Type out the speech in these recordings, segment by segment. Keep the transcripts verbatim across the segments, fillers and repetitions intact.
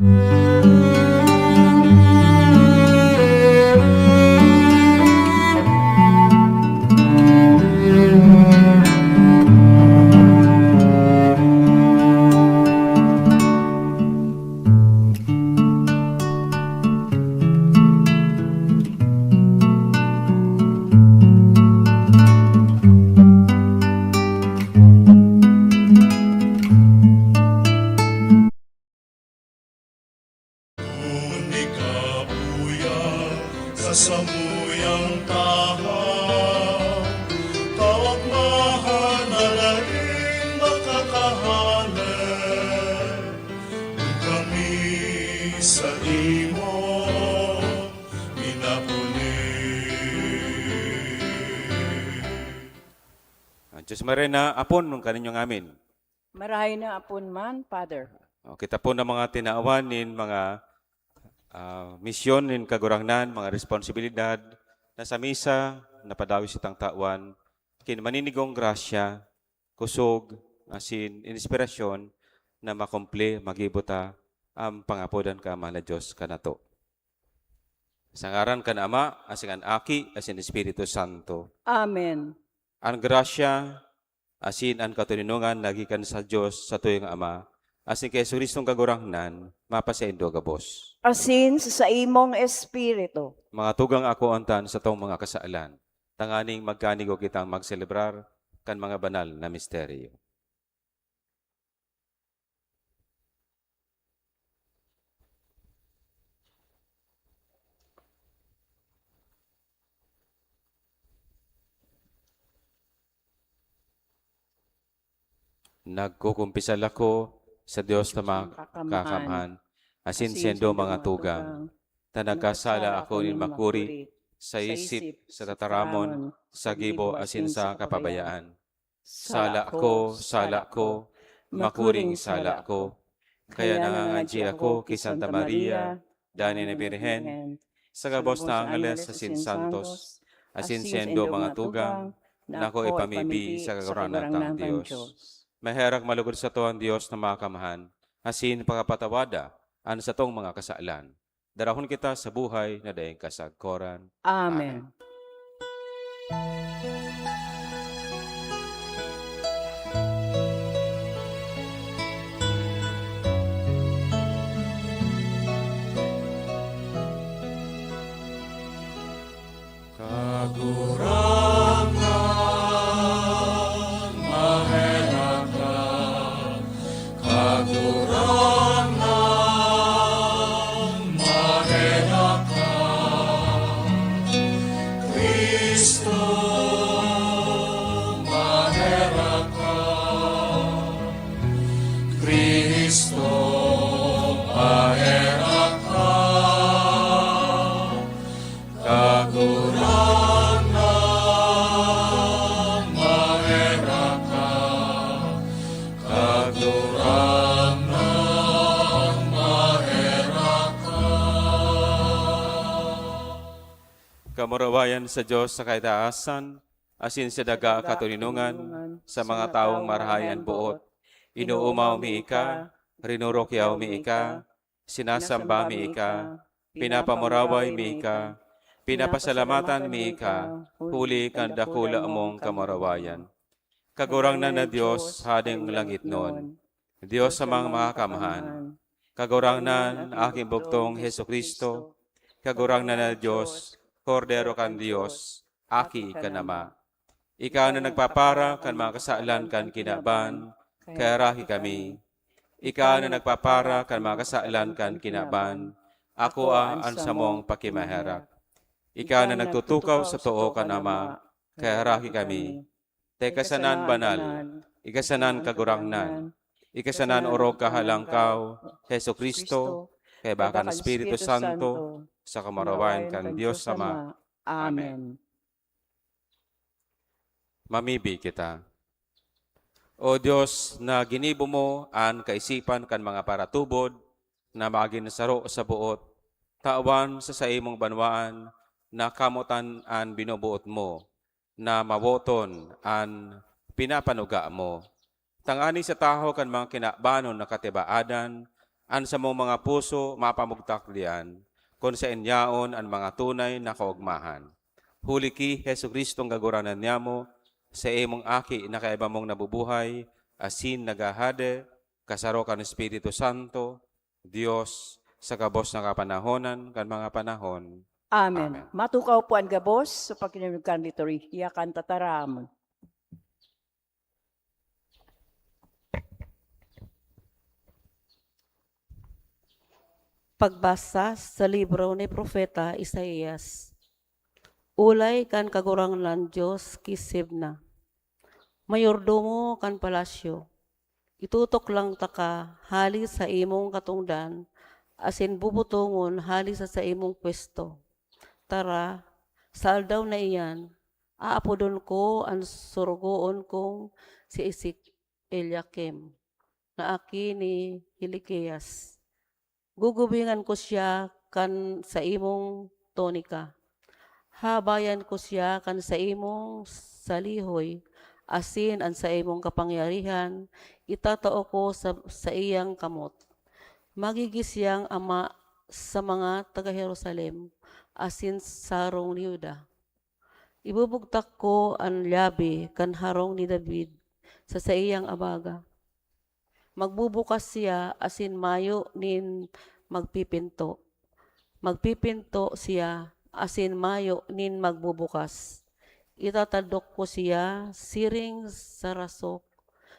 Kun ikabuya sa samuyang tahaw, tawag mahan na daing makakahalep, kun kami sa imo minapuli. Ang Diyos Maria na apon nung kaninyo ngamin. Marahay na apon man, Father. O, kita po ng mga tinawan nin mga, ah, misyon nin Kagurangnan, mga responsibilidad na sa misa, napadawis itang tawan, kin maninigong grasya, kusog, asin inspirasyon na makumple, magibo ta ang pangapodan ka Ama na Dios kanato. Sa ngaran kan Ama, asin kan Aki, asin Espiritu Santo. Amen. An grasya asin an katoninongan nagikan sa Dios, satuyang Ama, asin ki Jesu-Cristong Kagurangnan, mapasaindo gabos. Asin sa saimong espiritu. Mga tugang, akoon ta an satong mga kasalan, tanganing magkanigo kitang magselebrar kan mga banal na misteryo. Nagkukumpisal ako sa Dios na Kakamhan, makakamhan, asin asin sendo sendo mga mga tugang, tugang, ta nagkasala ako nin makuri sa isip, sa tataramon, sa gibo, asin sa kapabayaan. Sala ko, sala ko, makuring sala ko. Kaya nangangadyi ako ki Santa Maria, Dani na Birhen, sa gabos na angeles asin santos, asin sendo mga tugang, na ako ipamibi sa Kagurangnan tang Dios. Maherak malugod sato an Dios na Makakamhan, asin pakapatawada an satong mga kasalan. Darahon kita sa buhay na daing kasagkoran. Amen. Amen. Kagurangnan, maherak ka. Kagurangnan, maherak ka. Cristo, maherak ka. Cristo, maherak ka. Kagurangnan, maherak ka. Kagurangnan, maherak ka. Kamurawayan sa Dios sa kaitaasan, asin sa daga katoninongan sa mga tawong marahay an boot. Inoomaw mi ika, rinurukyaw mi ika, sinasamba mi ika, pinapamuraway mi ika, pinapasalamatan mi ika, huli kan dakula mong kamurawayan. Kagurangnan na Dios, Hading langitnon, Dios sa mga makakamhan, Kagurangnan, Aking bugtong Jesu-Cristo, Kagurangnan na Dios, Kordero kan Dios, Aki kan Ama. Ika na nagpapara kan mga kasalan kan kinaban, kaheraki kami. Ika na nagpapara kan mga kasalan kan kinaban, akoa an samong pakimaherak. Ika na nagtutukaw sa too kan Ama, kaheraki kami. Ta ika sana an banal, ika sana an kagurangnan, ika sana an orog kahalangkaw, Jesu-Cristo, kaiba kan Espiritu Santo, sa kamurawayan kan Dios Ama. Amen. Mamibi kita. O Dios, na ginibo mo an kaisipan kan mga paratubod na magin saro sa boot, tawan sa saimong banwaan na kamotan an binuboot mo, na mawoton an pinapanuga mo. Tangani sa tahaw kan mga kinabanon na katibaadan, an samong mga puso mapamugtak diyan, kun saen yaon an mga tunay na kaogmahan. Huli ki Jesu-Cristong Kagurangnan niamo, sa imong Aki na kaiba mong nabubuhay, asin naghahade, kasaro kan Espiritu Santo, Dios, sa gabos na kapanahonan kan mga panahon. Amen. Amen. Matukaw po an gabos sa pagkinulog kan liturhiya kan tataramon. Pagbasa sa libro ni Propeta Isaias. Olay kan Kagurangnan Dios ki Sebna, mayordomo kan palasyo, itutuklang taka hali sa imong katongdan asin bubutongon hali sa saimong pwesto. Tara, sa aldaw na iyan, aapodon ko an sorogoon kong si Esek-, Eliakim, na aki ni Hilkias. Gugubingan ko siya kan saimong tunika. Habayan ko siya kan saimong salihoy, asin an saimong kapangyarihan itatao ko sa saiyang kamot. Magigi siyang ama sa mga taga Jerusalem asin sa harong ni Juda. Ibubugtak ko an yabi kan harong ni David sa saiyang abaga. Magbubukas siya asin mayo nin magpipinto. Magpipinto siya asin mayo nin magbubukas. Itatadok ko siya siring sa rasok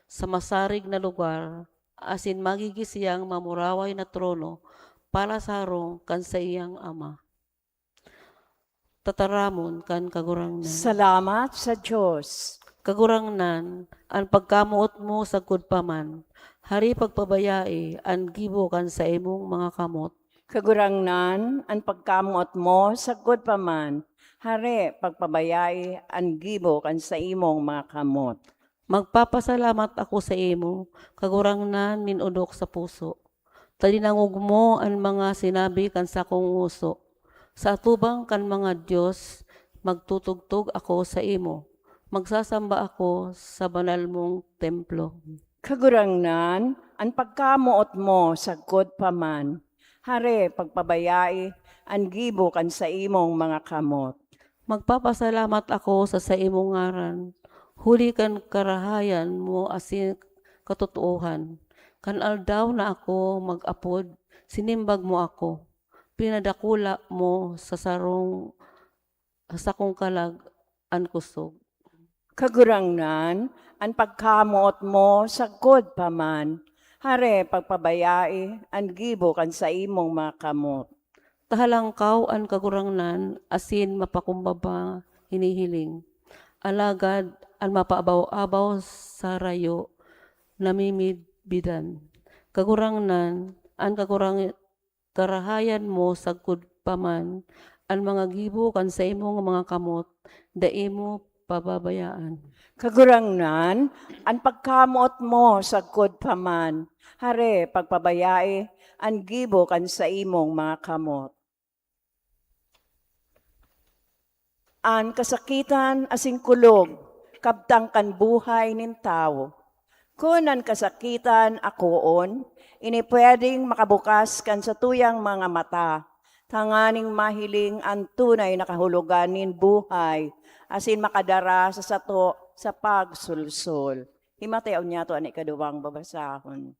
sa masarig na lugar, asin magigi siyang mamuraway na trono para sa harong kan saiyang ama. Tataramon kan Kagurangnan. Salamat sa Dios. Kagurangnan, an pagkamoot mo sagkod pa man, hari pagpabayai an gibo kan saimong mga kamot. Kagurangnan, an pagkamoot mo sagkod pa man, hari pagpabayai an gibo kan saimong mga kamot. Magpapasalamat ako saimo, Kagurangnan, nin odok sa puso, ta dinangog mo an mga sinabi kan sakong ngoso. Sa atubang kan mga dios, magtutugtog ako saimo, magsasamba ako sa banal mong templo. Kagurangnan, an pagkamoot mo sagkod pa man, hari pagpabayai an gibo kan saimong mga kamot. Magpapasalamat ako sa saimong ngaran, huli kan karahayan mo asin katotoohan. Kan aldaw na ako mag-apod, sinimbag mo ako. Pinadakula mo sa sarong, sa sakong kalag an kusog. Kagurangnan, an pagkamoot mo sagkod pa man, hari pagpabayai an gibo kan saimong mga kamot. Tahalangkaw an Kagurangnan asin mapakumbaba hinihiling, alagad an mapaabaw-abaw sa rayo namimidbidan. Kagurangnan, an kagurang-, karahayan mo sagkod pa man, an mga gibo kan saimong mga kamot dai mo pababayaan. Kagurangnan, an pagkamoot mo sagkod pa man, hari pagpabayai an gibo kan saimong mga kamot. An kasakitan asin kulog kabtang kan buhay nin tawo. Kun an kasakitan akoon, ini pwedeng makabukas kan satuyang mga mata, tanganing mahiling an tunay na kahulogan nin buhay asin makadara sa sato sa pagsolsol. Himatayaon niyato an ikaduwang babasahon.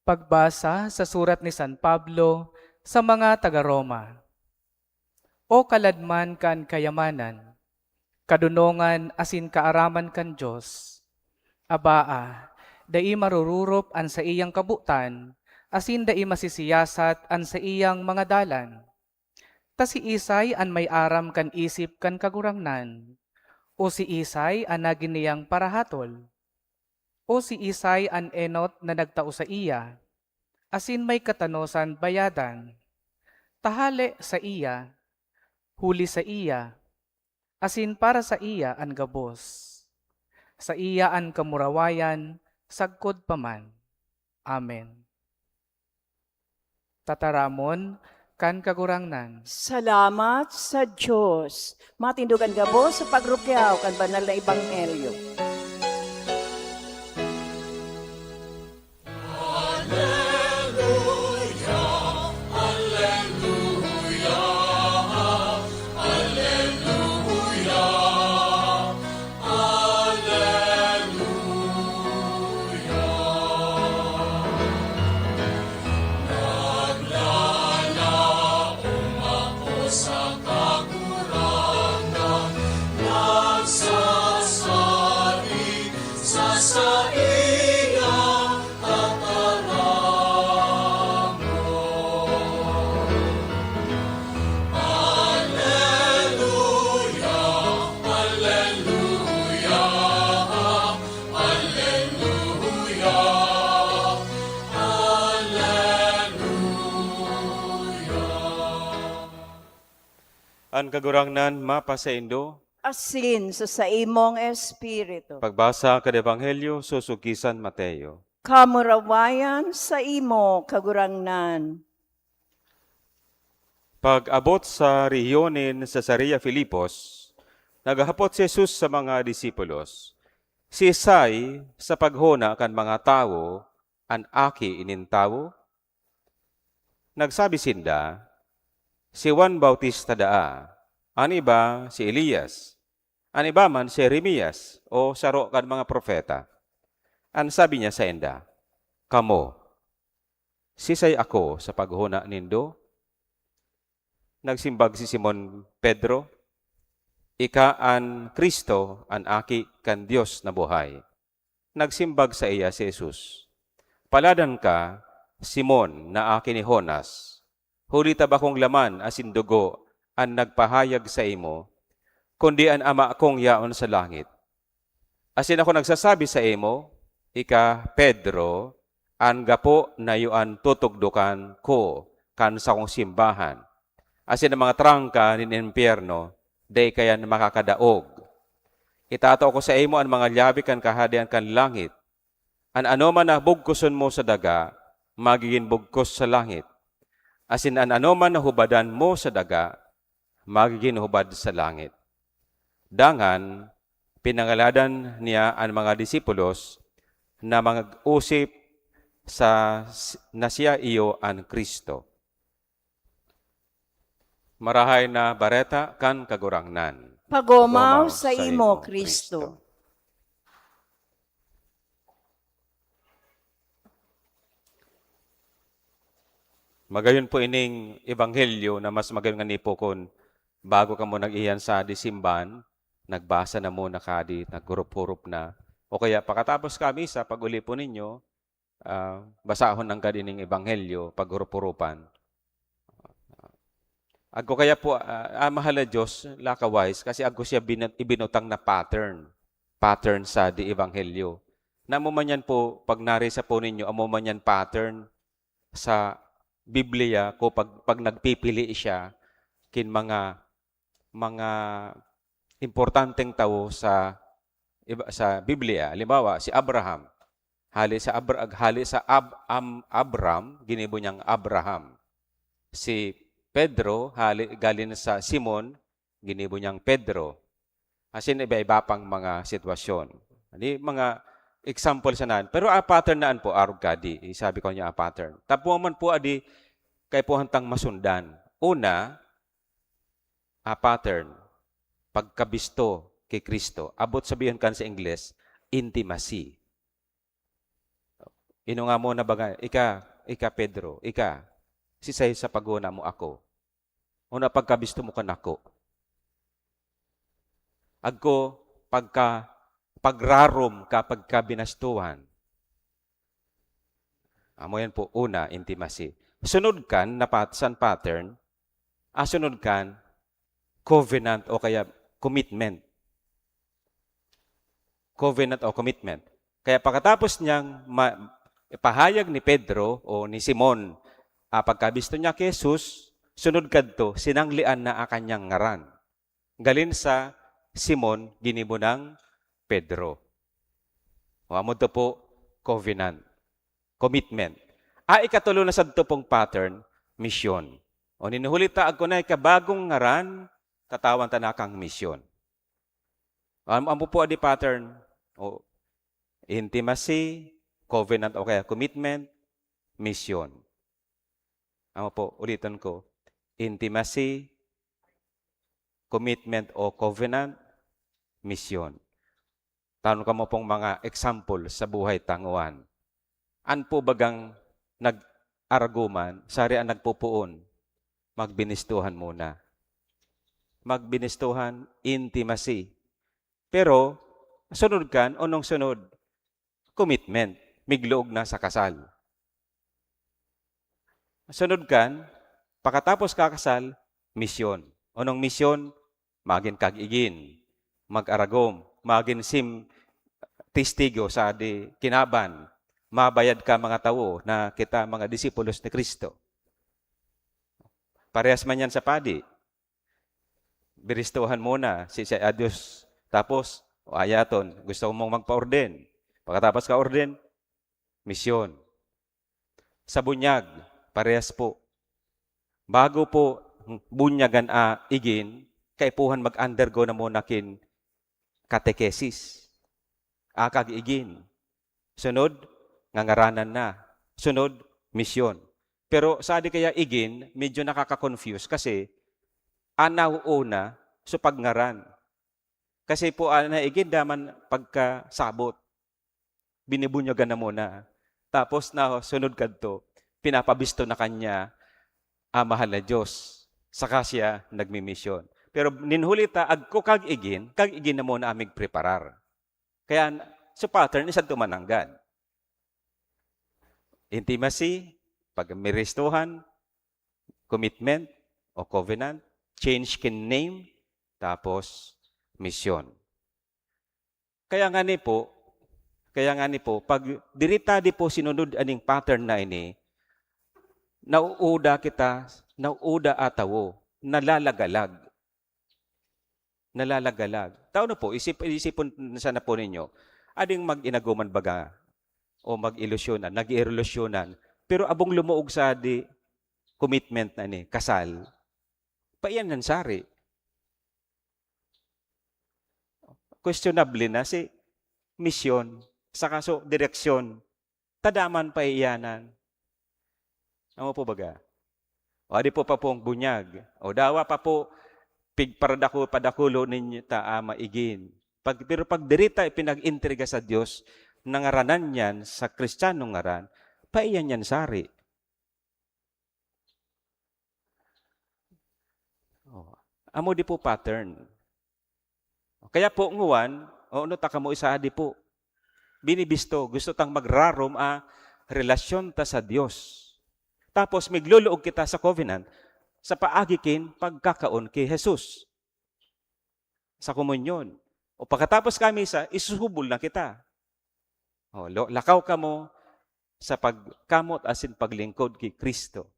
Pagbasa sa surat ni San Pablo sa mga taga Roma. O kaladman kan kayamanan, kadonongan asin kaaraman kan Dios! Abaa, dai marororop an saiyang kabotan, asin dai masisiyasat an saiyang mga dalan. Ta siisay an may aram kan isip kan Kagurangnan? O siisay an nagin niyang parahatol? O siisay an enot na nagtao saiya, asin may katanosan bayadan? Ta hale saiya, huli saiya, asin para saiya an gabos. Saiya an kamurawayan sagkod pa man. Amen. Tataramon kan Kagurangnan. Salamat sa Dios. Matindog an gabos sa pagrukyaw kan banal na ebanghelyo. An Kagurangnan mapasaindo. Asin sa saimong espiritu. Pagbasa kan Ebanghelyo susuki San Mateo. Kamurawayan saimo, Kagurangnan. Pag-abot sa rehiyon nin Cesarea Filipos, naghapot si Jesus sa mga disipulos, "Siisay sa paghona kan mga tawo an Aki nin Tawo?" Nagsabi sinda, "Si Juan Bautista daa, an iba si Elias, an iba man si Jeremias o saro kan mga propeta." An sabi niya sainda, "Kamo, siisay ako sa paghona nindo?" Nagsimbag si Simon Pedro, "Ika an Cristo, an Aki kan Dios na buhay." Nagsimbag saiya si Jesus, "Paladan ka, Simon, na aki ni Jonas, huli ta bakong laman asin dugo an nagpahayag saimo, kundi an Ama kong yaon sa langit. Asin ako nagsasabi saimo, ika Pedro, an gapo na iyo an tutugdokan ko kan sakong simbahan, asin an mga trangka nin impyerno dai kaiyan makakadaog. Itatao ko saimo an mga lyabe kan Kahadean kan langit. An anoman na bugkoson mo sa daga, magigin bugkos sa langit, asin an anoman na hubadan mo sa daga, magigin hubad sa langit." Dangan, pinangaladan niya an mga disipulos na mag-osip sa, na siya iyo an Cristo. Marahay na Bareta kan Kagurangnan. Pagomaw sa imo, Cristo. Magayon po ining ebanghelyo na mas magayon nga nipokon bago kamo nag-iyan sa disimban, nagbasa na muna kadi, naghurup-hurup na. O kaya pakatapos ka misa, pag-uli po ninyo, ah, basahon nanggad ining ebanghelyo, paghurup-hurupan. Agko kaya po, ah, ah, mahal na Diyos, likewise, kasi agko siya bina-, ibinutang na pattern. Pattern sa di ebanghelyo. Na amo man yan po, pag narisa po ninyo, amo man yan pattern sa Biblia ko pag, pag nagpipili siya kin mga, mga importanteng tawo sa, iba, sa Biblia. Halimbawa, si Abraham. Hali sa Abra-, hali sa Ab-, Am-, Abram, ginibo niyang Abraham. Si Pedro, hali, galing sa Simon, ginibo niyang Pedro. Asin iba-iba pang mga sitwasyon. Di mga example sa nan. Pero a pattern na an po, arog kadi. Sabi ko niya a pattern. Tapo man po adi, kaipuhan tang masundan. Una, a pattern, pagkabisto ki Cristo. Abot sabihon kan sa Ingles, intimacy. Inong amo na baga, ika, ika Pedro, ika, siisay sa paghona mo ako? O na pagkabisto mo kan ako? Agko pagka, pagrarom ka pagkabinastuhan. Amo yan po, una, intimacy. Sunod kan, napat-, san pattern, ah, sunod kan, covenant o kaya commitment. Covenant o commitment. Kaya pakatapos niyang ma-, ipahayag ni Pedro o ni Simon, ah, pagkabisto niya ki Jesus, sunod kadto, sinanglian na an kanyang ngaran. Galing sa Simon, ginibo nang Pedro. O, amo to po, covenant. Commitment. Ah, ikatulo na sadto pong pattern, misyon. O, nin huli ta, agko na ikabagong ngaran, tatawan ta na kang misyon. Am-, amo po adi pattern. O, intimacy, covenant o kaya commitment, misyon. Amo po, uliton ko. Intimacy, commitment o covenant, misyon. Tanon kamo pong mga example sa buhay ta ngawaan. An po bagang nag-aragoman, sari an nagpopoon, magbinistuhan muna. Magbinistuhan, intimacy. Pero, sunod kan, onong sunod, commitment. Migluog na sa kasal. Sunod kan, pakatapos kakasal, misyon. Onong misyon? Magin kag-igin, mag-aragom, magin sim-, testigo sa di kinaban, mabayad ka mga tawo na kita mga disipulos ni Cristo. Parehas man yan sa padi. biristohan muna si, si a Diyos. Tapos, o ayaton, gusto mong magpa-ordain. Pagkatapos ka-ordain, misyon. Sa bunyag, parehas po. Bago po bunyagan a igin, kaipuhan mag-undergo na muna kin katekesis. Akag igin. Sunod, ngangaranan na. Sunod, misyon. Pero sa di kaya igin, medyo nakaka-confuse kasi an nauuna, so pagngaran. Kasi po, an igin daman pagkasabot. Binibunyagan na muna. Tapos na sunod kadto, pinapabisto na kanya ang mahal na Diyos. Saka siya nagmimisyon. Pero nin huli ta, agko kag igin, kag igin na muna amig preparar. Kaya, sa pattern, isang tumananggad. Intimacy, pagmiristohan, commitment o covenant, change kin name, tapos misyon. Kaya nga ni po, kaya nga ni po, pag diri ta di po sinunod aning pattern na ini, nauuda kita, nauuda atawo, nalalagalag. Nalalagalag. Tao na po, isip, isipon sana po ninyo, ading mag-inaguman baga o mag-ilusyonan, nag-iilusyonan, pero abong lumuog sa di commitment na ni, kasal, paiyan yan sari. Questionable na si misyon, saka so direksyon, tadaman paiyanan. Amo po baga? O adi po pa pong bunyag. O dawa pa po, pigparadako-, padakulo ninyo ta, ah, maigin. Pag, pero pag diri ta ipinag-intriga sa Dios, nangaranan yan sa Kristiyanong ngaran, paiyan yan sari. Oh, amo di po pattern. Kaya po, nguwan, o ano ta kamo isa di po? Binibisto, gusto tang magrarom a relasyon ta sa Dios. Tapos, migluluog kita sa covenant sa paagi kin pagkakaon ki Jesus sa komunyon. O pagkatapos ka misa, isusubol na kita. O, lo-, lakaw kamo sa pagkamot asin paglingkod ki Cristo.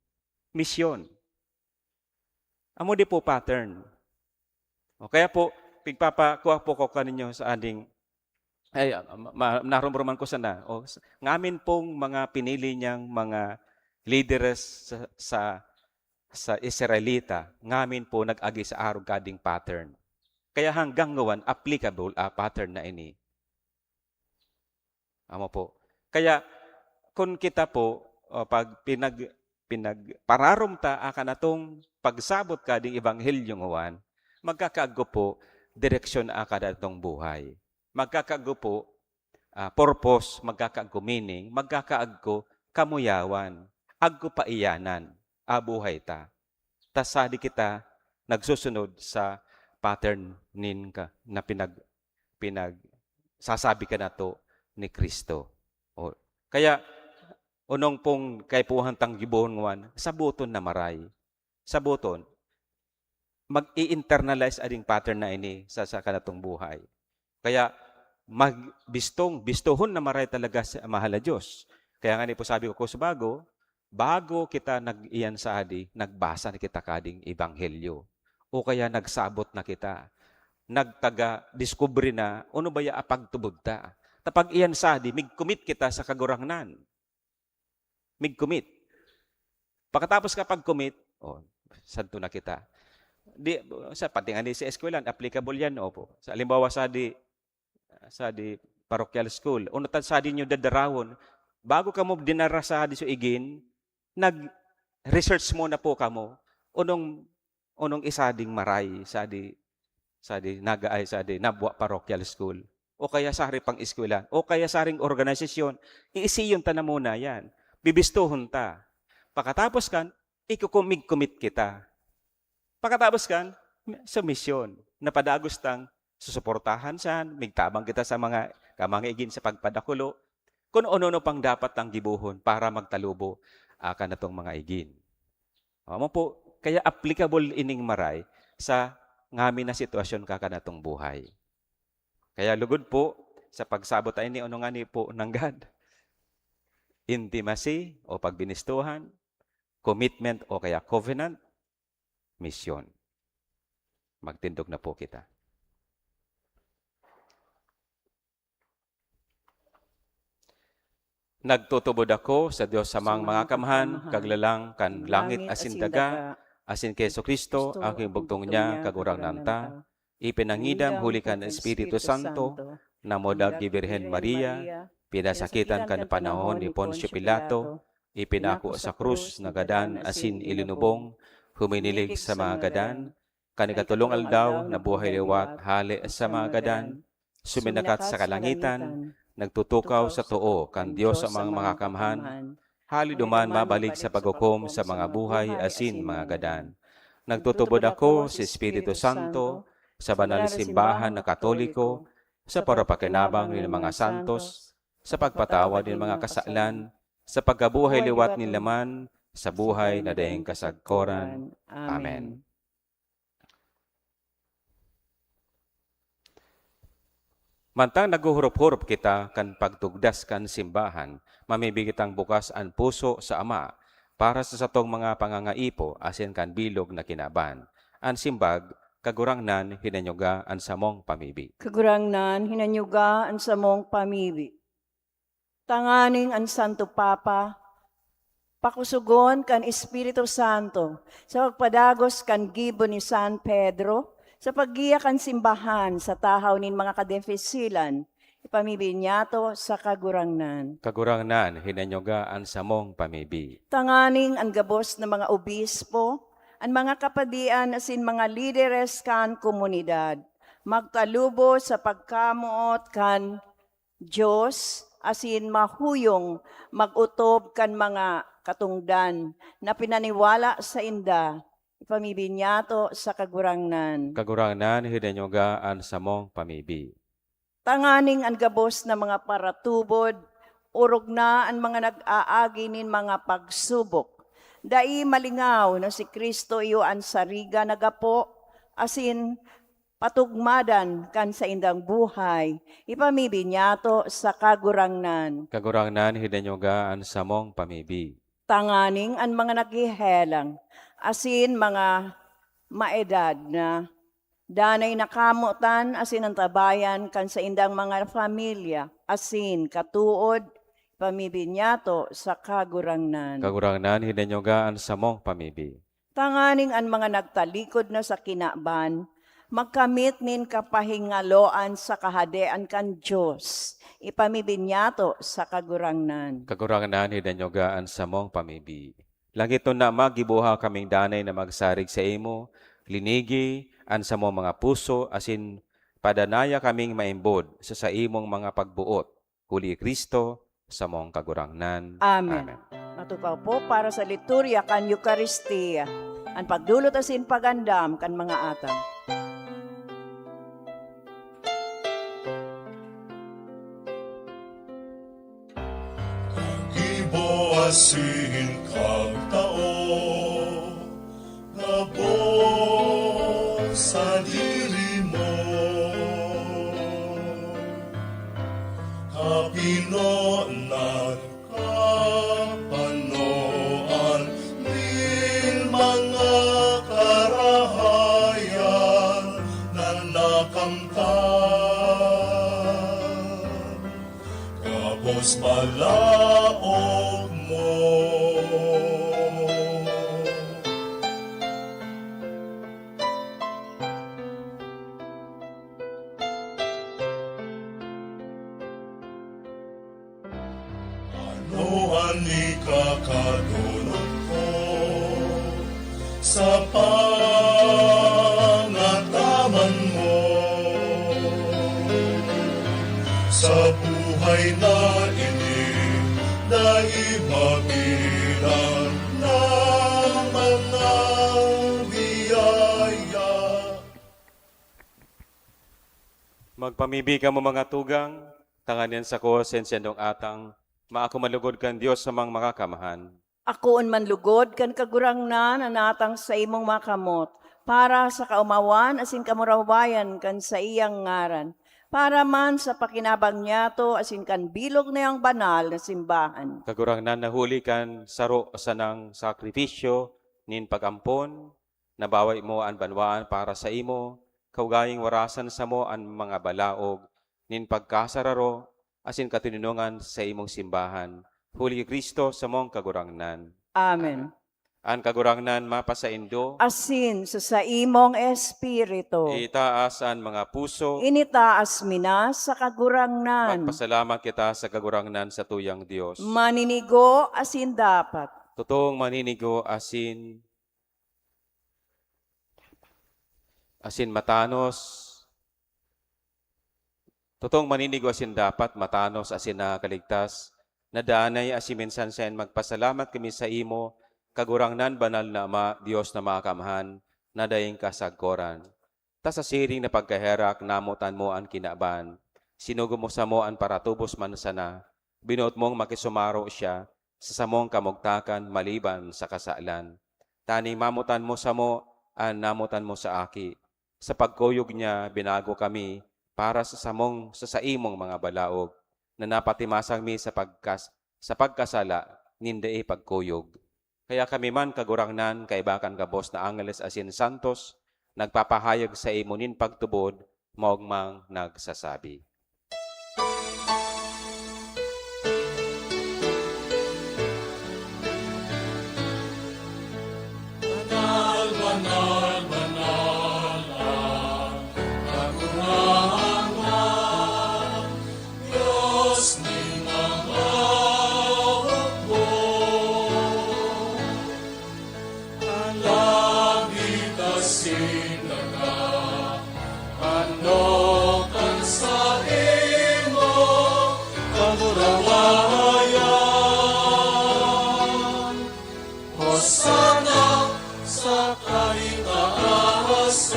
Misyon. Amo di po pattern. O kaya po, pigpapakuha po ko kaninyo sa ading, ay, ah, ma-, ma-, narumruman ko sana. O, s-, ngamin pong mga pinili niyang mga lideres sa, sa, sa Israelita, ngamin po nag-agi sa arog kading pattern. Kaya hanggang ngawan, applicable a pattern na ini. Amo po. Kaya, kun kita po, o, pag pinag-, pinagpararom ta akan atong pagsabot kading ebanghelyo ngawan, magkakaagko po direksyon akan atong buhay. Magkakaagko po, ah, purpose, magkakaagko meaning, magkakaagko kamuyawan, agko paiyanan, a buhay ta. Ta sadi kita nagsusunod sa pattern nin ka, na pinag-, pinag-, sasabi ka nato ni Cristo. O, kaya, onong pong kaipuhan tang gibohon ngawan, saboton na maray. Saboton, mag-i-internalize ading pattern na ini sa, sa kanatong buhay. Kaya, mag-, bistong, bistohon na maray talaga sa mahal na Diyos. Kaya nga ni po sabi ko, Kos, bago, bago kita nag-iyan sa adi, nagbasa na kita kading ebanghelyo. O kaya nagsabot na kita. Nagtaga-diskubre na, ano ba ya pagtubod ta? Tapag iyan sa adi, mig-commit kita sa Kagurangnan. Mig-commit. Pagkatapos ka pag-commit, oh, santo na kita. Di, sa, pati nga ni sa eskwelahan, applicable yan, opo. Sa, halimbawa, sa di, sa di parochial school, uno ta sa di nyo dadarawon, bago kamo dinara sa di so igin, nag-research muna po kamo, unong, unong isa ding maray, sa di, sa di, naga, ay, sa di, Nabua Parochial School, o kaya sa hari pang eskwela, o kaya sa haring organisasyon, iisiyon ta na muna yan. Bibistuhon ta. Pakatapos kan, ikukumig-commit kita. Pakatapos kan, sa misyon, napadagos tang susuportahan siyan, migtabang kita sa mga kamangaigin sa pagpadakulo, kun ano-ano pang dapat tang gibohon para magtalubo, ah, kanatong mga igin. Amo po, kaya applicable ining maray sa ngamin na sitwasyon kakanatong buhay. Kaya lugod po, sa pagsabot ta ini, ano nga ni po nanggad? Intimacy o pagbinistuhan, commitment o kaya covenant, misyon. Magtindog na po kita. Nagtutubod ako sa Dios samang makakamhan, Kaglalang kan langit asin daga, asin ki Jesu-Cristo, aking bugtong niya, Kagurangnan ta, ipinangidam huli kan Espiritu Santo, na mudag ki Birhen Maria, pinasakitan kan panahon ni Poncio Pilato, ipinako sa krus, nagadan asin ilinubong, huminilig sa mga gadan, kan ikatolong aldaw, nabuhay liwat hale sa mga gadan, suminakat sa kalangitan, nagtutukaw sa too kan Dios amang makakamhan, hali duman mabalik sa paghukom sa mga buhay asin mga gadan. Nagtutubod ako sa Espiritu Santo, sa banal na simbahan na Katoliko, sa parapakinabang nin mga santos, sa pagpatawad nin mga kasalan, sa pagkabuhay liwat nin laman, sa buhay na daing kasagkoran. Amen. Mantang naghuhurop-hurop kita kan pagtugdas kan simbahan, mamibi kitang bukas an puso sa Ama para sa satong mga pangangaipo asin kan bilog na kinaban. An simbag, Kagurangnan, hinanyuga an samong pamibi. Kagurangnan, hinanyuga an samong pamibi. Tanganing an Santo Papa pakusogon kan Espiritu Santo sa pagpadagos kan gibo ni San Pedro sa paggiya kan simbahan sa tahaw nin mga kadefisilan, ipamibi niyato sa Kagurangnan. Kagurangnan, hinanyuga an samong pamibi. Tanganing an gabos na mga obispo, an mga kapadian asin mga lideres kan komunidad magtalubo sa pagkamoot kan Dios asin mahuyong mag-otob kan mga katongdan na pinaniwala sainda, ipamibi niyato sa Kagurangnan. Kagurangnan, hinanyuga an samong pamibi. Tanganing an gabos na mga paratubod, orog na an mga nag-aagi nin mga pagsubok. Dai malingaw na si Cristo iyo an sariga na gapo, asin patugmadan kan saindang buhay, ipamibi niyato sa Kagurangnan. Kagurangnan, hinanyuga an samong pamibi. Tanganing an mga naghehelang asin mga maedad na, danay na kamotan asin antabayan kan saindang mga pamilya asin katood, ipamibi niyato sa Kagurangnan. Kagurangnan, hinanyuga an samong pamibi. Tanganing an mga nagtalikod na sa kinaban magkamit nin kapahingaloan sa Kahadean kan Dios, ipamibi niyato sa Kagurangnan. Kagurangnan, hinanyuga an samong pamibi. Langitnon na Ama, giboha kaming danay na magsarig saimo, linigi an samong mga puso, asin padanaya kaming maimbod sa saimong mga pagboot. Huli ki Cristo, samong Kagurangnan. Amen. Amen. Matukaw po para sa liturya kan Eukaristia, an pagdolot asin pag-andam kan mga atang. Gibo asin kagtao, gabos sadiri mo, kapinonan, kapanoan nin mga karahayan na nakamtan. Gabos balaog mo. Ano an ikakadolot ko sa pangataman mo? Sa buhay na ini, dai mabilang na mga biyaya. Magpamibi kamo, mga tugang, tanganing an sako asin saindong atang maako man lugod kan Dios na Amang Makakamhan. Akoon man lugod kan Kagurangnan an atang saimong makamot, para sa kaomawan asin kamurawayan kan saiyang ngaran, para man sa pakinabang niyato asin kan bilog na iyang banal na simbahan. Kagurangnan, na huli kan saro sanang sakripisyo nin pag-ampon, Nabawe mo an banwaan para saimo, kaugaling warasan samo an mga balaog nin pagkasararo asin katoninongan sa saimong simbahan, huli ki Cristo samong Kagurangnan. Amen. An Kagurangnan mapasaindo. Asin sa saimong espiritu. Itaas an mga puso. Initaas mi na sa Kagurangnan. Magpasalamat kita sa Kagurangnan, satuyang Dios. Maninigo asin dapat. Totoong maninigo asin, asin matanos. Totoong maninigo asin dapat, matanos asin nakakaligtas, na danay asin minsan saen magpasalamat kami saimo, Kagurangnan, banal na Ama, Dios na makamhan, na daing kasagkoran. Ta sa siring na pagkaherak, namotan mo an kinaban. Sinugo mo samo an paratubos man sana. Binoot mong makisumaro siya sa samong kamugtakan maliban sa kasalan. Tanganing mamotan mo samo an namotan mo sa Aki. Sa pagkuyog niya, binago kami para sa samong, sa saimong mga balaog, na napatimasang mi sa pagkas-, sa pagkasala nin dai pagkuyog. Kaya kami man, Kagurangnan, kaiba kan gabos na angeles asin santos, nagpapahayag saimo nin pagtubod, maogmang nagsasabi. Banal, banal, banal ang Kagurangnan, Dios nin mga hukbo. An langit asin daga, ano kan saimo kamurawayan? Hosana sa kaitaasan.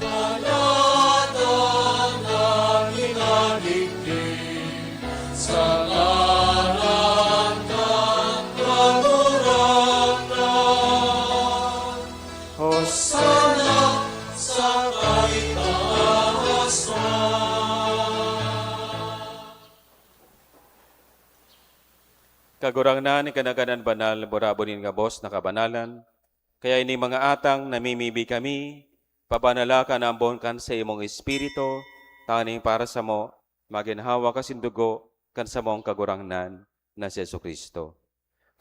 Palada na minadigdi sa ngaran kan Kagurangnan. Hosana sa kaitaasan. Kagurangnan, ikanaganan banal, burabon nin gabos na kabanalan. Kaya ini mga atang namimibi kami, pabanala ka na ambon kan saimong Espiritu, tanganing para samo, magin hawak asin dugo kan samong Kagurangnan na si Jesu-Cristo.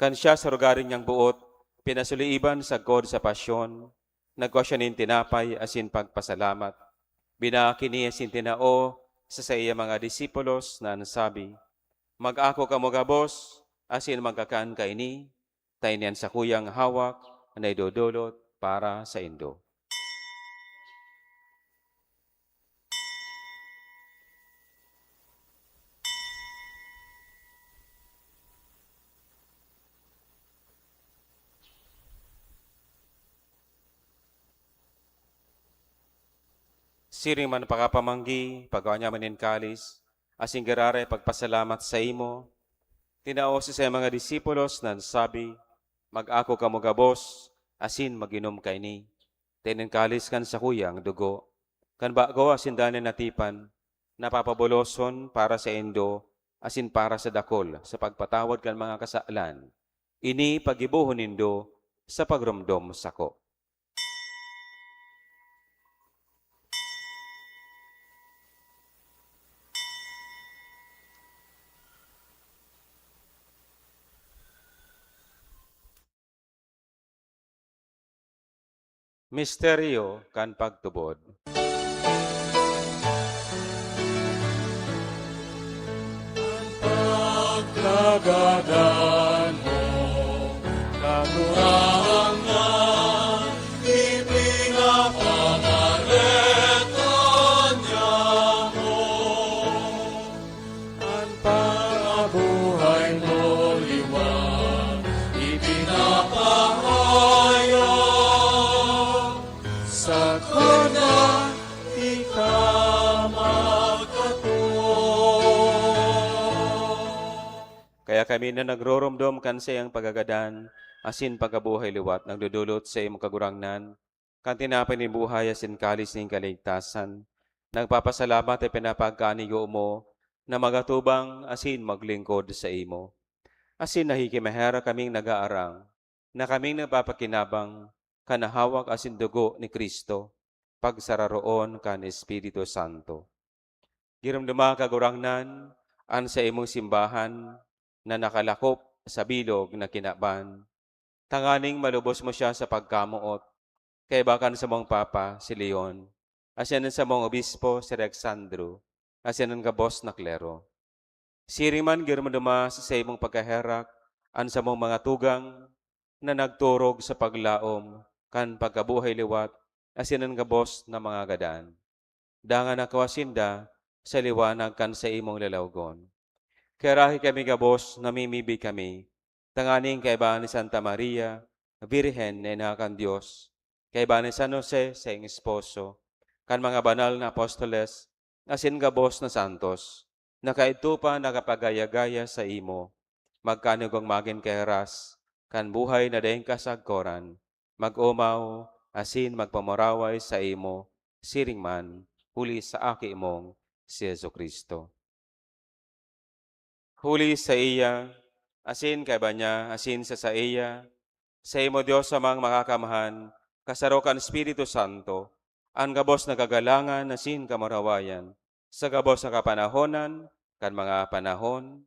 Kan siya sa rogaring niyang boot, pinasuliiban sagkod sa pasyon, nagkua siya nin tinapay asin pagpasalamat. Binaak ini asin tinao sa saiyang mga disipulos na an sabi, "Mag-ako kamo gabos asin magkakan kaini, ta ini an sakuyang hawak na idodolot para saindo." Siring man pakapamanggi, pagkua niya man nin kalis, asin giraray pagpasalamat saimo, tinao sa saiyang mga disipulos na sabi, "Mag-ako kamo gabos, asin mag-inom kaini. Ta ini an kalis kan sakuyang dugo, kan bago asin danay na tipan, na papaboloson para saindo asin para sa dakul sa pagpatawad kan mga kasalan. Ini paggibohon nindo sa pagromdom sako." Misteryo kan pagtubod. Pagkagadan mo, Kagurangnan, ipinapangareta niamo. An panabuhay mo liwat ipinapahayag, sagkod na ika magkatoo. Kaya kami na nagroromdom kan saiyang pagkagadan asin pagkabuhay liwat nagdodolot saimo, Kagurangnan, kan tinapay nin buhay asin kalis nin kaligtasan, nagpapasalamat ta pinapagkanigo mo na magatubang asin maglingkod saimo. Asin nahikimaherak kaming nag-aarang na kaming nagpapakinabang kan hawak asin dugo ni Cristo, pagsararoon kan Espiritu Santo. Giromdoma, Kagurangnan, an saimong simbahan na nakalakop sa bilog na kinaban, tanganing malubos mo siya sa pagkamoot, kaiba kan samong Papa, si Leon, asin an samong Obispo, si Alexandro, asin an gabos na klero. Siring man, giromdoma sa saimong pagkaherak an samong mga tugang na nagturog sa paglaom kan pagkabuhay liwat asin an gabos na mga gadan. Dangan ako sinda sa liwanag kan saimong lalawgon. Kaya rahi kami gabos, namimibi kami, tanganing kaiba ni Santa Maria, Birhen na ina kan Dios, kaiba ni San Jose, saing esposo, kan mga banal na apostoles, asin gabos na santos, na kaidto pa nakapagaya-gaya saimo, magkanigong magin kahiras kan buhay na daing kasagkoran, mag-omaw asin magpamuraway saimo, siring man, huli sa Aki mong si Jesu-Cristo. Huli saiya, asin kaiba niya, asin sa saiya, saimo, Dios Amang Makakamhan, kasaro kan Espiritu Santo, an gabos na kagalangan asin kamurawayan, sa gabos na kapanahonan kan mga panahon.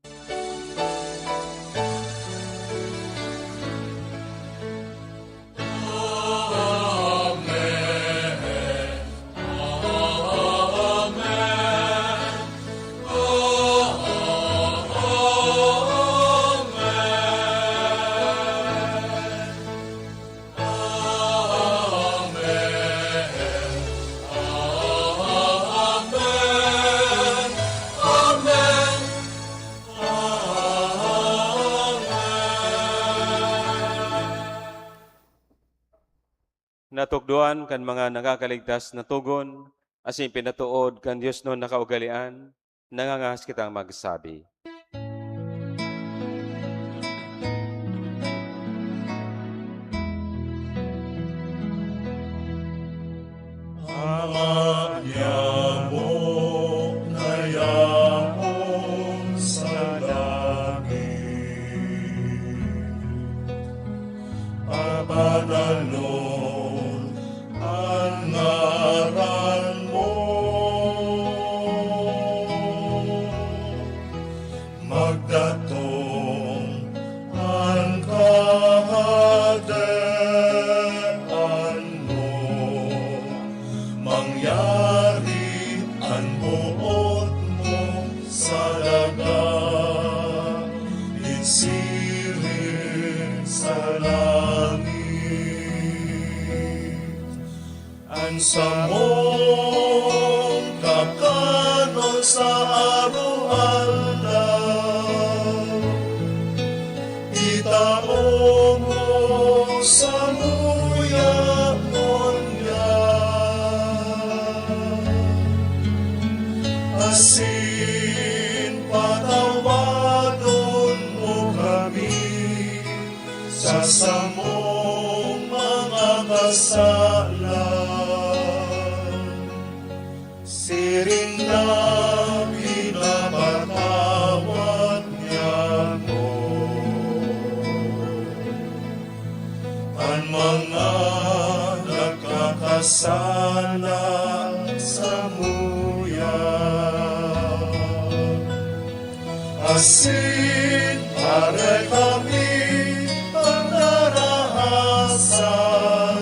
Natukdoan kan mga nakakaligtas na togon, asin pinatood kan diosnon na kaugalean, nangangahas kitang magsabi. Ama niamo na yaon sa langit, pabanalon an ngaran mo. Magdatong an Kahadean mo, mangyari an boot mo sa daga, nin siring sa langit. An samong kakanon sa araw-araw, itao mo samuya ngunyan, asin patawadon mo kami sa samong mga kasalan, siring na pinapatawad niamo an mga nagkakasala samuya. Asin aray kami pagdaraha sa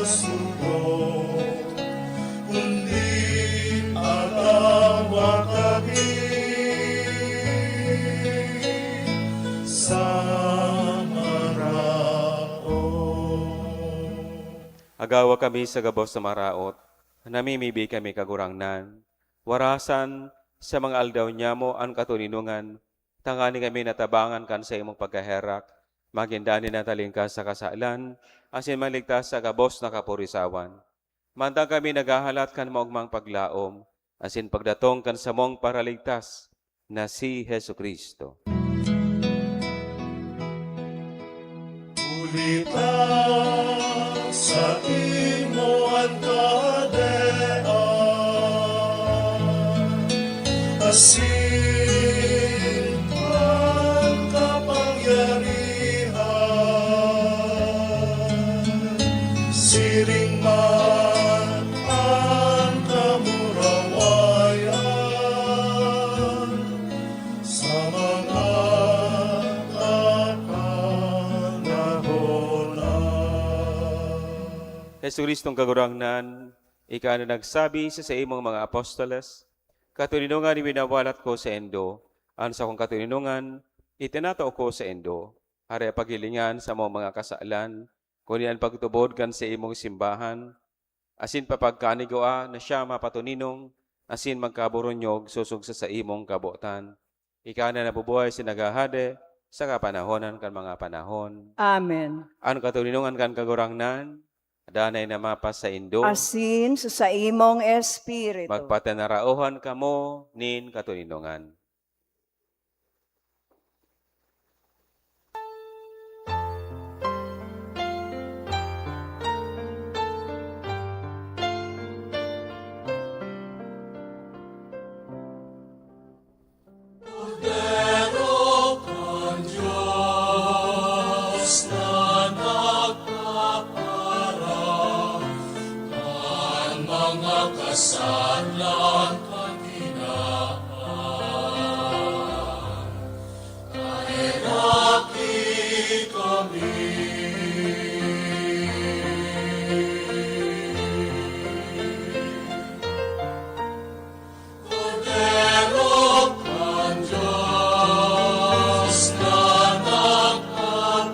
sugo, kundi agawa kami sa maraot. Agawa kami sa gabos na maraot, namimibi kami, Kagurangnan. Warasan sa mga aldaw niamo an katoninongan, tangani kami natabangan kan saimong pagkaherak, magin danay na talingkas sa kasalan, asin maligtas sa gabos na kapurisawan. Mantang kami naghahalat kan maogmang paglaom, asin pagdatong kan samong Paraligtas na si Jesu-Cristo. Huli ta saimo an kahadean, asin an kapangyarihan, Jesu-Cristong Kagurangnan, ika na nagsabi sa saimong mga apostoles, "Katoninongan winawalat ko saindo, an sakong katoninongan itinatao ko saindo." Hare paghilingan sa mga kasalan, kundi an pagtubod kan saimong simbahan, asin papagkanigua na siya mapatoninong asin magkaboronyog sosog sa saimong kabotan. Ika na nabubuhay asin naghahade sa kapanahonan kan mga panahon. Amen. An katoninongan kan Kagurangnan, danay na mapasaindo. Asin sa saimong espiritu. Magpatanaraohan kamo nin katoninongan. Kordero kan Dios na nagpapara kan mga kasalan kan tinawan, kaheraki kami. Kordero kan Dios na nagpapara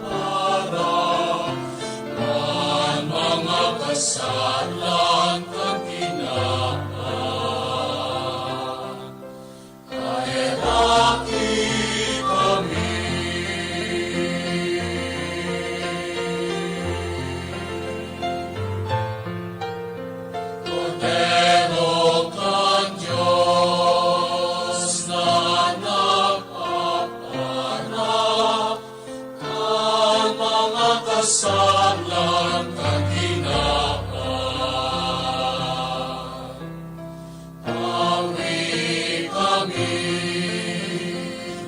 kan mga kasalan kan tinawan, kaheraki kami. Kordero kan Dios na nagpapara kan mga kasalan kan tinawan, tawi kami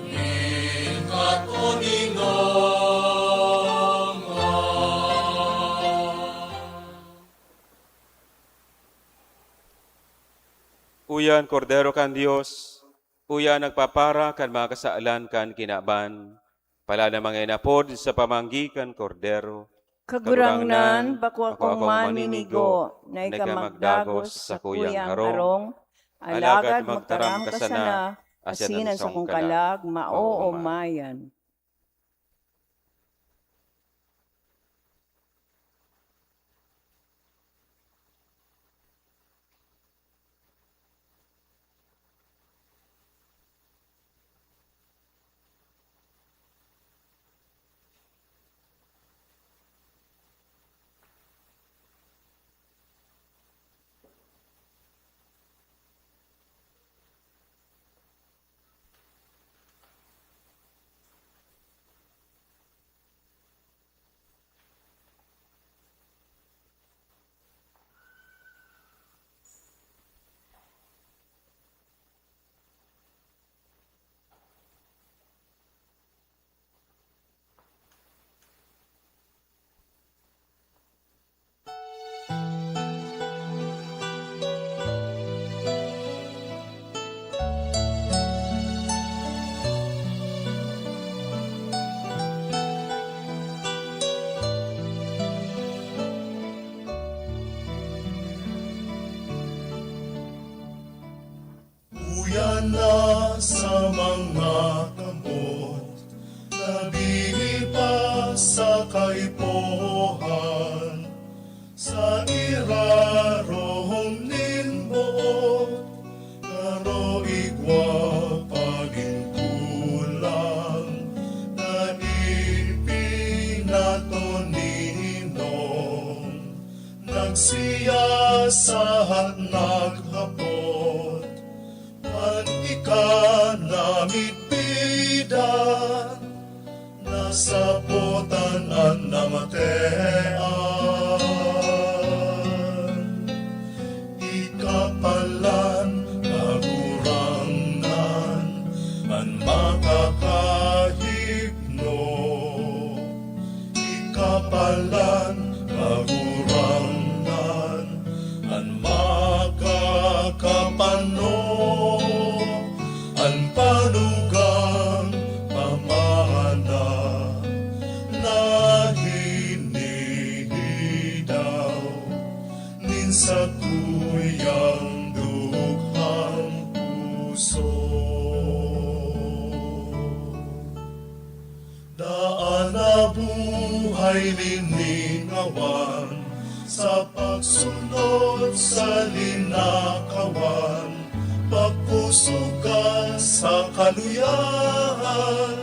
nin katoninongan. Uya an Kordero kan Dios, uya an nagpapara kan mga kasalan kan kinaban. Palan an mga inapod sa pamanggi kan Kordero. Kagurangnan, bako akong maninigo na ika magdagos sa sakuyang harong, alagad magtaram ka sana, asin an sakong kalag maoomayan. Uya na sa mga kamot, nabihi pa sa kaipuhan, sa irarom nin boot, garo igwa pa nin kulang, na ipinatoninong. Nagsiyasahat, naghapot, an ika namidbidan, nasapotan an namatean. Ika palan, Kagurangnan, an makakahipno. Ika palan, Kagurangnan, an makakapanog, an panugang pamana na hinihidaw. Satuyang dukhang puso. Daan na buhay liningawan, sa pagsunod sa linakawan, magpusog ka sa kaluyahan.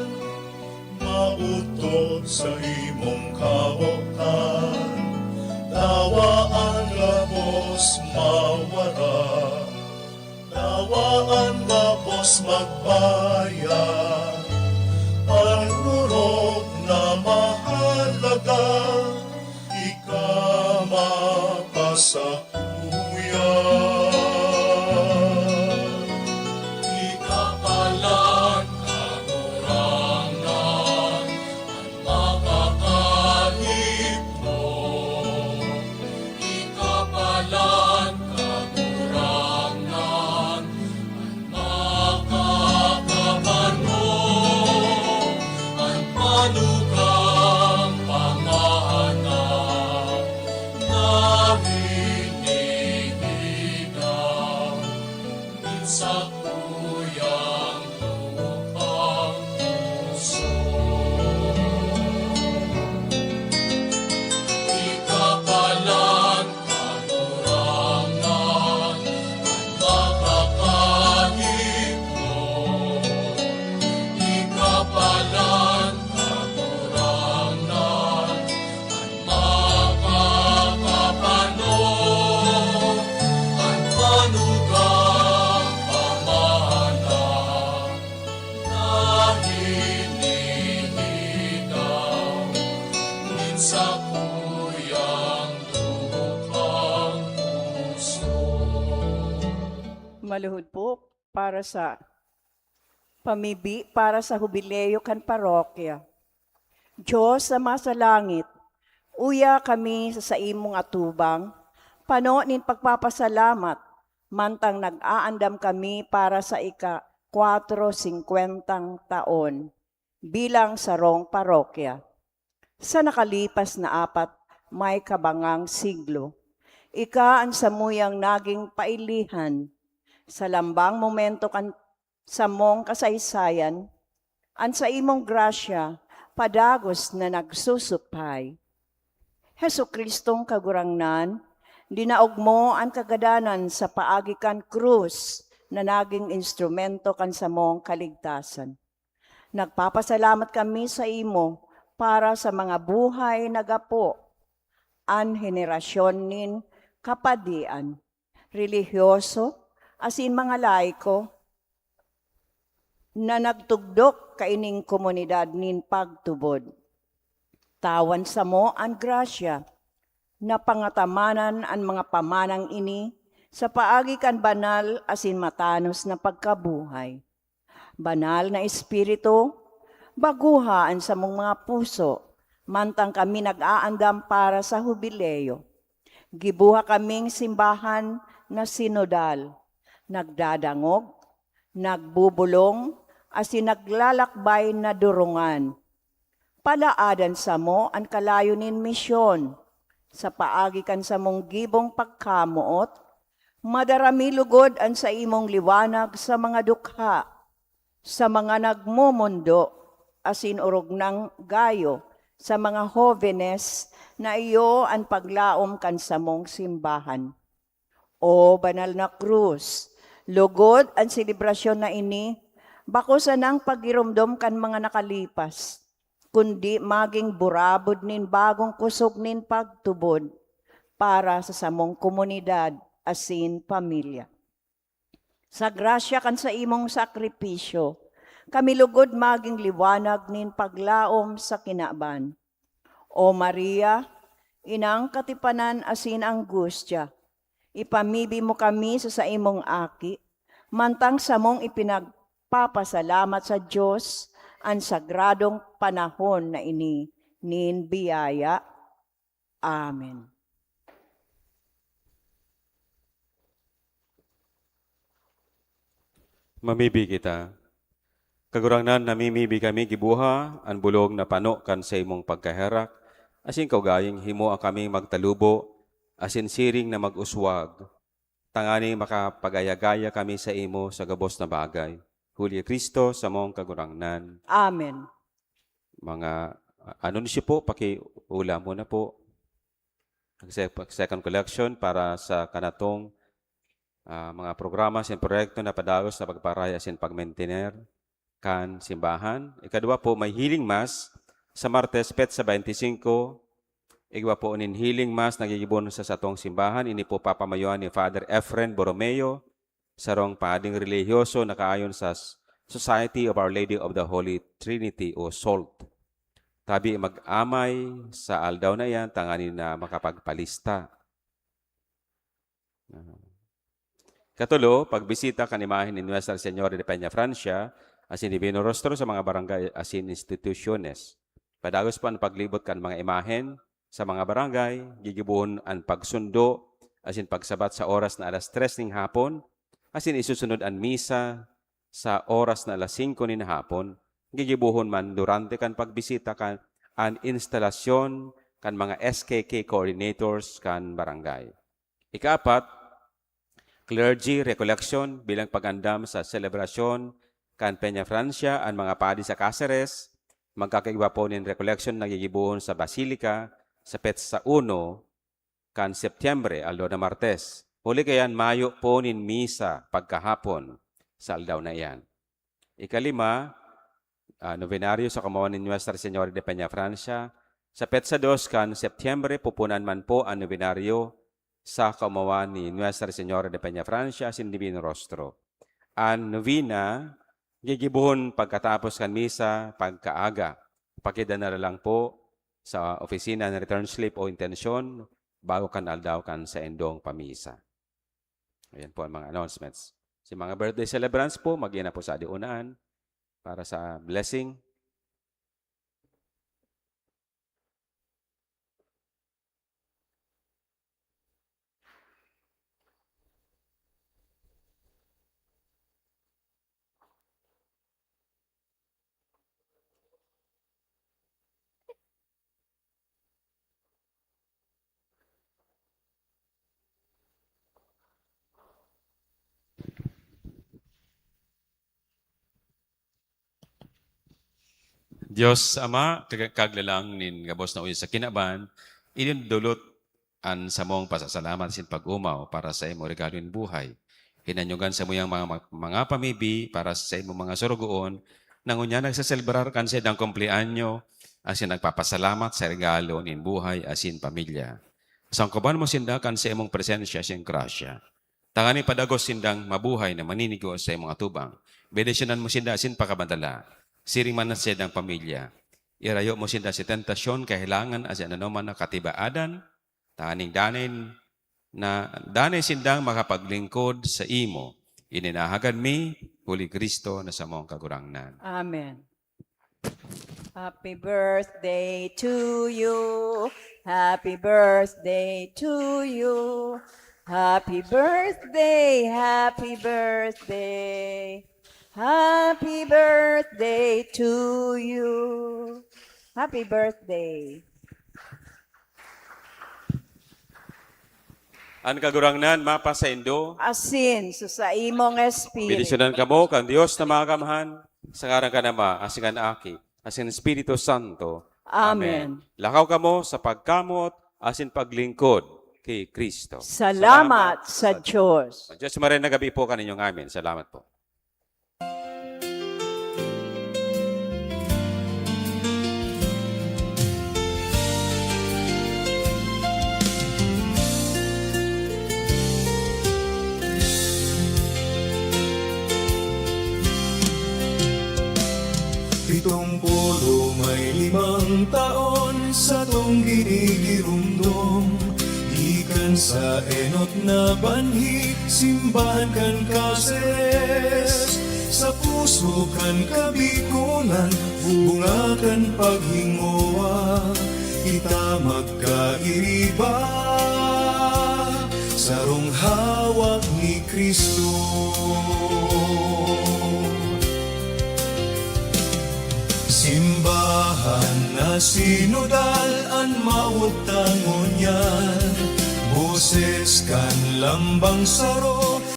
Maotob sa imong kaotan, dawa an gabos mawara, dawa an gabos magbayad. An orog na mahalaga, ika mapasakuyan. Ika palan, Kagurangnan, an makakahipno. Ika palan, Kagurangnan, an makakapano, an manugang pamahanap na hinihigaw nin sakuyang dukhang puso. Ika palan, Kagurangnan, an makakahipno. Ika palan, Kagurangnan, an makakapano, an manugang pamahanap na hinihigaw nin sakuyang dukhang puso. Maluhod po para sa pamibi para sa hubileo kan parokya. Dios na masa langit, uya kami sa saimong atubang, pano nin pagpapasalamat, mantang nag-aandam kami para sa ika-kwatro singkwentang taon bilang sarong parokya. Sa nakalipas na apat may kabangang siglo, ika an samuyang naging pailihan. Sa lambang momento kan samong kasaysayan, an saimong grasya padagos na nagsusupay. Jesu-Cristong Kagurangnan, dinaog mo an kagadanan sa paagi kan krus na naging instrumento kan samong kaligtasan. Nagpapasalamat kami sa imo para sa mga buhay na gapo, an henerasyon nin kapadian, relihiyoso, asin mga laiko na nagtugdok kaining komunidad nin pagtubod. Tawan samo an grasya na pangatamanan an mga pamanang ini sa paagi kan banal asin matanos na pagkabuhay. Banal na Espiritu, baguha an samong mga puso, mantang kami nag-aandam para sa hubileo. Gibuha kaming simbahan na sinodal, nagdadangog, nagbubolong, asin naglalakbay na durungan. Palaadan samo an kalayo nin misyon. Sa paagi kan samong gibong pagkamoot, madara mi lugod an saimong liwanag sa mga dukha, sa mga nagmomondo, asin orog nang gayo sa mga hobenes na iyo an paglaom kan samong simbahan. O banal na krus, lugod an selebrasyon na ini, bako sanang paggiromdom kan mga nakalipas, kundi magin burabod nin bagong kusog nin pagtubod para sa samong komunidad asin pamilya. Sa grasya kan saimong sakripisyo, kami lugod magin liwanag nin paglaom sa kinaban. O Maria, inang katipanan asin anggustya, ipamibi mo kami sa saimong Aki, mantang samong ipinagpapasalamat sa Dios an sagradong panahon na ini nin biyaya. Amen. Mamibi kita. Kagurangnan, namimibi kami gibuha an bulong na pano kan saimong pagkaherak, asin kaugayong himoa kaming magtalubo asin siring na mag-uswag, tanganing makapagaya-gaya kami saimo sa gabos na bagay. Huli ki Cristo, samong Kagurangnan. Amen. Mga, ah, anunsyo po, pakiula mo na po. Ang se-, second collection para sa kanatong, ah, mga programa asin proyekto na padagos na pagparay asin pagmentener kan simbahan. Ikadwa po, may healing mass sa Martes, petsa twenty-five. Igwa po nin healing mass na gigibohon sa satong simbahan. Ini po papamayoan ni Father Efren Borromeo, sarong pading relihiyoso na kaayon sa S-, Society of Our Lady of the Holy Trinity o SALT. Tabi mag-amay sa aldaw na iyan tanganing na makapagpalista. Ah. Katulo, pagbisita kan imahen ni Nuestra Señora de Peñafrancia asin Divino Rostro sa mga barangay asin institusyones. Padagos po an paglibot kan mga imahen sa mga barangay, gigibohon an pagsundo asin pagsabat sa oras na alas tres nin hapon, asin isusunod an misa sa oras na alas singko nin hapon. Gigibohon man durante kan pagbisita kan an instalasyon kan mga S K K coordinators kan barangay. Ikaapat, clergy recollection bilang pag-andam sa selebrasyon kan Peñafrancia. An mga padi sa Caceres, magkakaigwa po nin recollection na gigibohon sa Basilica sa petsa uno kan Setyembre, aldaw na Martes. Huli kaiyan, mayo po nin misa pagkahapon sa aldaw na iyan. Ikalima, ah, nobenaryo sa kaomawan ni Nuestra Señora de Peñafrancia. Sa petsa dos kan Setyembre, pupunan man po an nobenaryo sa kaomawan ni Nuestra Señora de Peñafrancia asin Divino Rostro. An novena, gigibohon pagkatapos kan misa, pagkaaga. Pakidara na lang po sa opisina an return slip o intensyon bago kan aldaw kan saindong pamisa. Ayan po ang mga announcements. Si mga birthday celebrants po, mag-iyan na po sa adiunaan para sa blessing. Dios Ama, kag-, Kaglalang nin gabos na uyo sa kinaban, idinudulot an samong pasasalamat asin pag-omaw para sa imo regalo nin buhay. Hinanyogan samuyang mga, mga pamibi para sa imo mga sorogoon na ngunyan nagseselebrar kan saindang kumpleanyo asin nagpapasalamat sa regalo nin buhay asin pamilya. Sangkoban mo sinda kan sa imong presensya asin grasya. Tanganing padagos sindang mabuhay na maninigo sa imong atubang. Bendisyonan mo sinda asin pakabantala, siring man an saindang pamilya. Irayo mo sinda sa tentasyon, kahelangan, asin anoman na katibaadan, tanganing danay na, danay sindang makapaglingkod sa imo. Ini na hagad mi, huli Cristo na samong Kagurangnan. Amen. Happy birthday to you. Happy birthday to you. Happy birthday, happy birthday. Happy birthday to you. Happy birthday. An Kagurangnan mapasaindo. Asin sa saimong espiritu. Bendisyonan kamo kan Dios na Makakamhan, sa ngaran kan Ama, asin kan Aki, asin Espiritu Santo. Amen. Amen. Lakaw kamo sa pagkamot asin paglingkod ki Cristo. Salamat sa Dios. Dios maray na gabi po kaninyong amin. Salamat po. Pitong pulo may limang taon satong ginigiromdom, gikan sa enot na banhi, simbahan kan Caceres. Sa puso kan Kabikolan, bunga kan paghingowa, kita magkairiba, sarong hawak ni Cristo. Simbahan na sinodal an mawot ta ngunyan, Tambang saro